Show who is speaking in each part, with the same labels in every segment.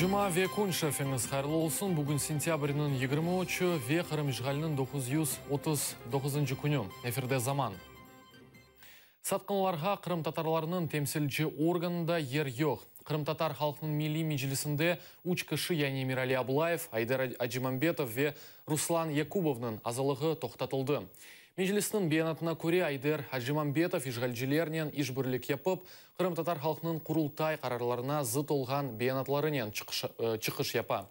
Speaker 1: Cuma ve kün şerfiñiz hayırlı olsun. Bugün sentâbrniñ 23-ü ve Qırım işğaliniñ 939-ncı künü. Efirde Zaman. Satqınlarğa qırımtatarlarnıñ temsilci organında yer yoq. Qırımtatar halqnıñ Milliy Meclisinde üç kişi, yani Emirali Ablayev, Ayder Acimambetov ve Ruslan Yakubovnıñ azalığı toqtatıldı. Meclisniñ beyanatına köre, Ayder Acimambetov işğalcilernen işbirlik yapıp, qırımtatar halqnıñ Qurultay qararlarına zıt olğan beyanatlarınen çıqış yapa.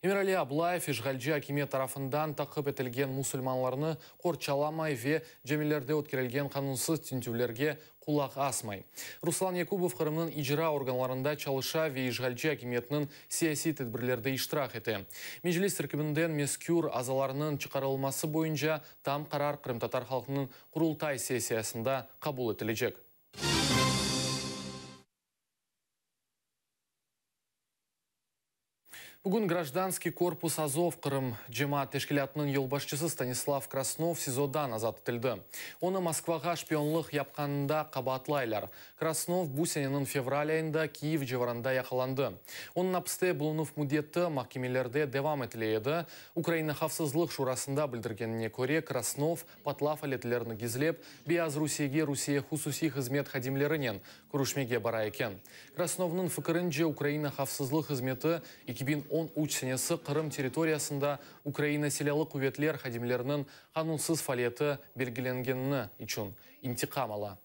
Speaker 1: Emirali Ablayev işğalci akimiyet tarafından taqip etilgen musulmanlarnı qorçalamay ve camilerde ötkerilgen qanunsız tintüvlerge qulaq asmay. Ruslan Yakubov Qırımnıñ icra organlarında çalışa ve işğalci akimiyetniñ siyasiy tedbirlerde iştirak ete. Meclis terkibinden mezkür azalarnıñ çıqarılması boyunca tam qarar Qırımtatar halqınıñ Qurultay sessiyasında qabul etilecek. Bugün Grajdanskiy korpus Azov Qırım cemaat teşkilâtınıñ yolbaşçısı Stanislav Krasnov SİZOdan azat etildi. Onı Moskvağa şpionlıq yapqanında qabaatlaylar. Krasnov bu seneniñ fevral ayında Kiyev civarında yaqalandı. Onıñ apiste bulunuv müddeti mahkemelerde devam etile edi. Ukraina Havfsızlıq Şurasında bildirgenine köre, Krasnov patlav aletlerini gizlep, Beyazrusiyege Rusiye hususiy hızmet hadimlerinen körüşmege bara eken. Krasnovnıñ fikirince, Ukraina havfsızlıq hızmeti 2013 senesi Qırım territoriyasında Ukraina Silâlı quvetler hadimleriniñ qanunsız faaliyeti belgilengenini içün intiqam ala.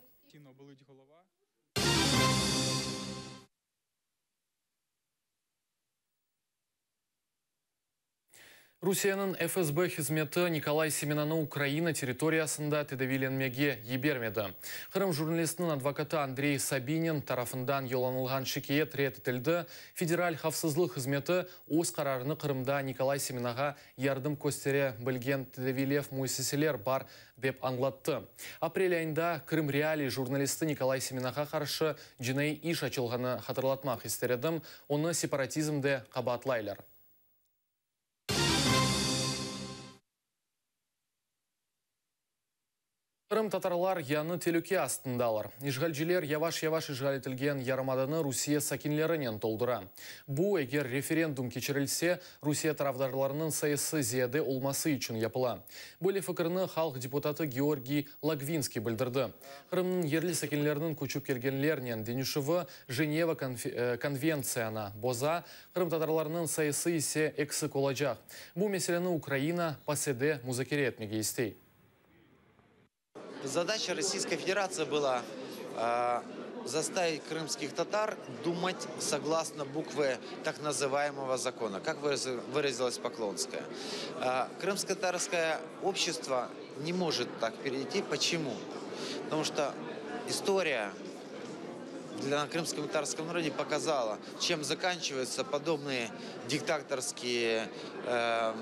Speaker 1: Rusiyeniñ FSB hızmeti Nikolay Semenanı Ukraina territoriyasında tedaviylenmege yibermedi. Qırım jurnalistiniñ advokatı Andrey Sabinin tarafından yollanılğan şikâyet red etildi. Federal havfsızlıq hızmeti öz qararını Qırımda Nikolay Semenağa yardım köstere bilgen tedaviylev müessiseler bar, dep añlattı. Aprel ayında Krım Realii jurnalisti Nikolay Semenağa qarşı cinaiy iş açılğanı hatırlatmaq ister edim, onı separatizmde qabaatlaylar. Qırımtatarlar yañı telüke astındalar. İşğalciler yavaş-yavaş işğal etilgen yarımadanı Rusiye sakinlerinen toldura. Bu, eger referendum keçirilse, Rusiye tarafdarlarınıñ sayısı ziyade olması içün yapıla. Böyle fikirni halq deputatı Georgiy Logvinskiy bildirdi. Qırımnıñ yerli sakinleriniñ köçip kelgenlernen deñişüvi Jeneva konventsiyanı boza, qırımtatarlarnıñ sayısı ise eksik olacaq. Bu meseleni Ukraina PACEde muzakere etmege istey.
Speaker 2: Zadaça Российской Федерации была заставить крымских татар думать согласно буквы так называемого закона, как выразилась Поклонская. Крымско-татарское общество не может так перейти. Почему? Потому что история для крымском татарском народе показала, чем заканчиваются подобные диктаторские э,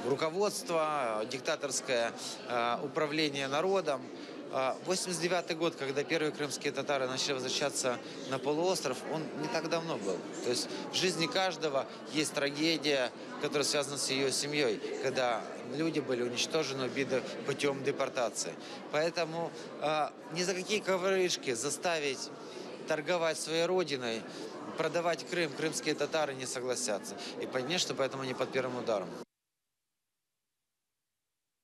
Speaker 2: руководство, диктаторское э, управление народом. 89 год, когда первые крымские татары начали возвращаться на полуостров, он не так давно был. То есть в жизни каждого есть трагедия, которая связана с ее семьей, когда люди были уничтожены, убиты путем депортации. Поэтому э, ни за какие коврышки заставить торговать своей родиной, продавать Крым, крымские татары не согласятся. И, конечно, поэтому они под первым ударом.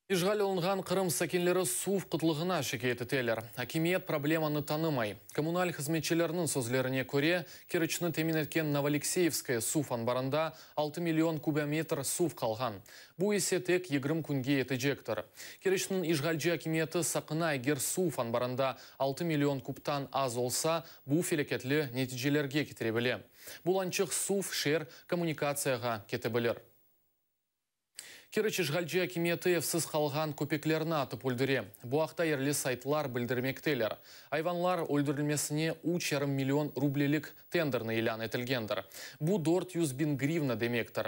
Speaker 1: İşğal olunğan Qırım sakinleri suv qıtlığına şikâyet eteler. Akimiyet problemanı tanımay. Kommunal hızmetçileriniñ sözlerine köre, Keriçni temin etken Novoalekseyevskaya suv anbarında 6 million kubometr suv qalğan. Bu ise tek 20 künge yetecektir. Keriçniñ işğalci akimiyeti saqına, eger suv anbarında 6 million kubtan az olsa, bu felâketli neticelerge ketire bile. Bulançıq suv şeer kommunikatsiyağa kete bilir. Keriç işğalci akimiyeti evsiz qalğan köpeklerni atıp öldüre. Bu aqta yerli saytlar bildirmekteler. Ayvanlar öldürilmesine 3,5 million rublelik tenderni ilân etilgendir. Bu 400 biñ grivna demektir.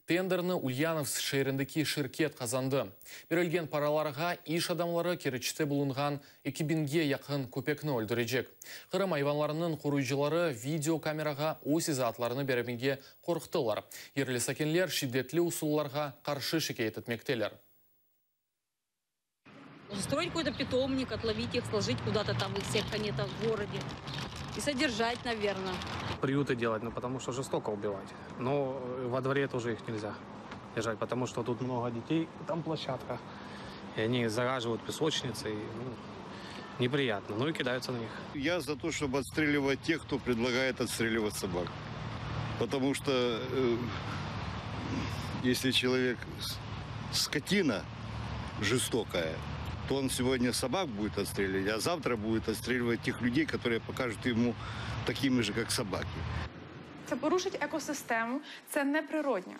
Speaker 1: Tenderni Ulyanovsk şeerindeki şirket qazandı. Berilgen paralarğa iş adamları Keriçte bulunğan 2000ge yaqın köpekni öldürecek. Qırım ayvanlarınıñ qoruyıcıları video kamerağa öz izaatlarını bermege qorqtılar. Yerli sakinler şiddetli usullarğa qarşı şikâyet etmekteler.
Speaker 3: Устроить какой-то питомник, отловить их, сложить куда-то там их всех где-то в городе. И содержать, наверное.
Speaker 4: Приюты делать, ну потому что жестоко убивать. Но во дворе тоже их нельзя держать, потому что тут много детей, там площадка. И они загаживают песочницы, и, ну, неприятно. Ну и кидаются на них.
Speaker 5: Я за то, чтобы отстреливать тех, кто предлагает отстреливать собак. Потому что если человек скотина жестокая, то он сегодня собак будет отстреливать, а завтра будет отстреливать тех людей, которые покажут ему такими же, как собаки.
Speaker 6: Це порушить екосистему, це неприродньо.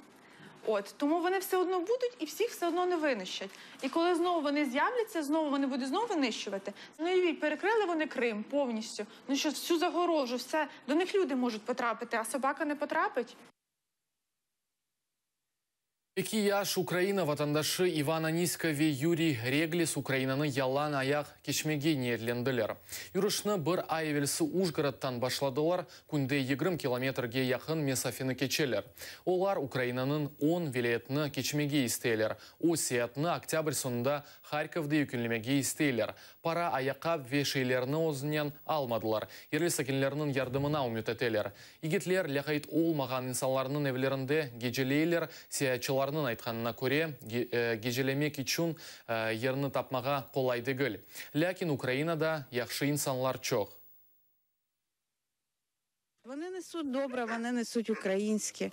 Speaker 6: От тому вони все одно будуть і всіх все одно не винищать. І коли знову вони з'являться, знову вони будуть знову винищувати. Ну і перекрили вони Крим повністю. Ну що всю загорожу, все до них люди можуть потрапити, а собака не потрапить.
Speaker 1: Eki yaş Ukraina vatandaşı İvan Anisko ve Yuriy Reglis Ukrainanı yalan ayaq keçmege niyetlendiler. Yürüşni bir ay evelsi Ujgorodtan başladılar, künde 20 kilometrge yaqın mesafeni keçeler. Olar Ukrainanıñ 10 vilâyetini keçmege isteyler. O seyaatnı oktâbr soñunda Harkovda yekünlemege isteyler. Para, ayaqqap ve şeylerini özünen almadılar. Yerli sakinleriniñ yardımına ümüt eteler. Yigitler lâqayt olmağan insanlarnıñ evlerinde geceleyler, seyaatçılarnıñ aytqanına köre gecelemek içün yerni tapmağa qolay degil. Lâkin Ukrainada yahşı insanlar çoq.
Speaker 7: Вони несуть добре, вони несуть українське.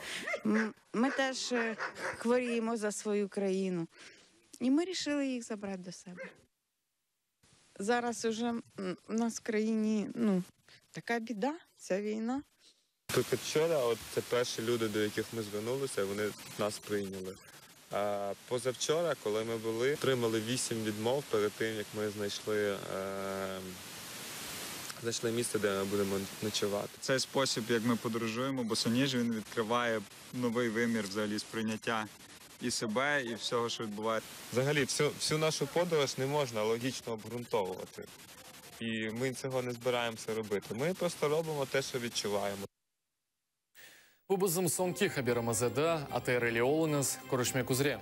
Speaker 7: Ми теж хворіємо за свою країну. І ми вирішили їх забрати до себе. Зараз уже у нас в країні, ну, така біда, ця війна.
Speaker 8: Наприклад, вчора, от це перші люди, до яких ми звернулися, вони нас прийняли. А позавчора, коли ми були, отримали 8 відмов перед тим, як ми знайшли місце, де ми будемо ночувати.
Speaker 9: Цей спосіб, як ми подорожуємо, босоніж, він відкриває новий вимір взагалі сприйняття і себе, і всього, що відбувається.
Speaker 8: Взагалі, всю нашу подорож не можна логічно обґрунтовувати. І ми цього не збираємося робити. Ми просто робимо те, що відчуваємо.
Speaker 1: Bu bizim soñki haberimiz edi. ATR ile oluñız. Körüşmek üzre.